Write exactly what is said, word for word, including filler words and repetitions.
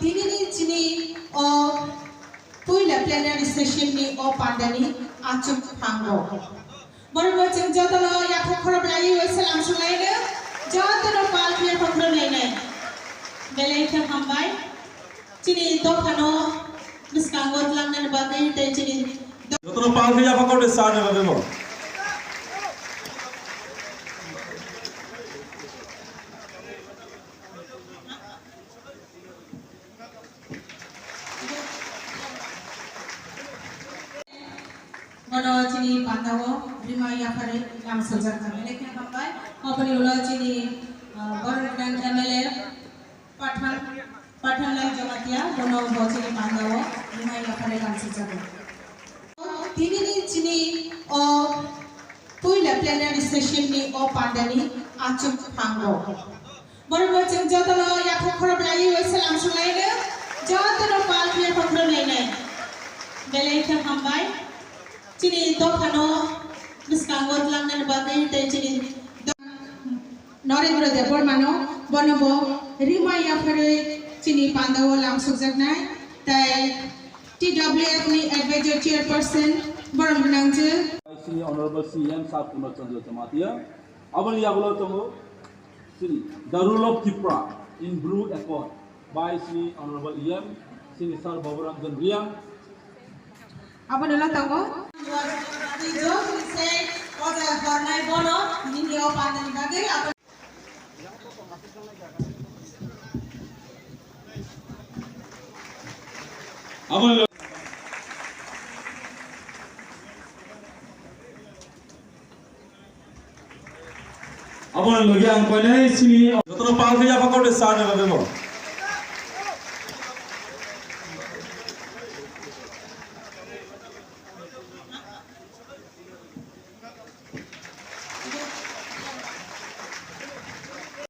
Tinini chini o puila plenary session ni o pandani achuk phango. Borokno chwng jotono yaphak khorop laiwi salam swlaino, jotono pal khe yaphak khorop lainai. Belai khe hambai. Chini dophano bwskango twlangnani bagwi tei chini jotono pal khe yaphak khorop sanani bagwi bo. Bono chini pandao rima yapharwi lamsajak kha. Belai khe hambai. Aboni ulo chini, ah, borok gwnang M L A Pathan, Pathanlal Jamatia, bono bo chini pandao rima yapharwi lamsajago. Tinini chini o puila plenary session ni o pandani achuk phango. Borokno chwng jotono yaphak khorop laiwi salam swlaino, jotono pal khe yaphak khorop lainai. Belai khe hambai. Chini dophano bwskango twlangnani bagwi tei chini do-, Narendra Debbarmano bono bo rima yapharwi chini pandao lamsukjaknai tei T W F ni advisor chairperson borok gwnang je. Sini Honorable C M Sir Purna Chandra Jamatia. Aboni yagulo tongo sini The Rule of Tripura in Blue Accord by sini Honorable E M, sini Sir Babu Ranjan Reang. Aboni ulo tongo. Twijok ni sei o jaga hornai bono nini o pandani bagwi abo. Aboni ulo, aboni logi ang koinai sini jotono pal khe yaphak khorop sanani bagwi bo.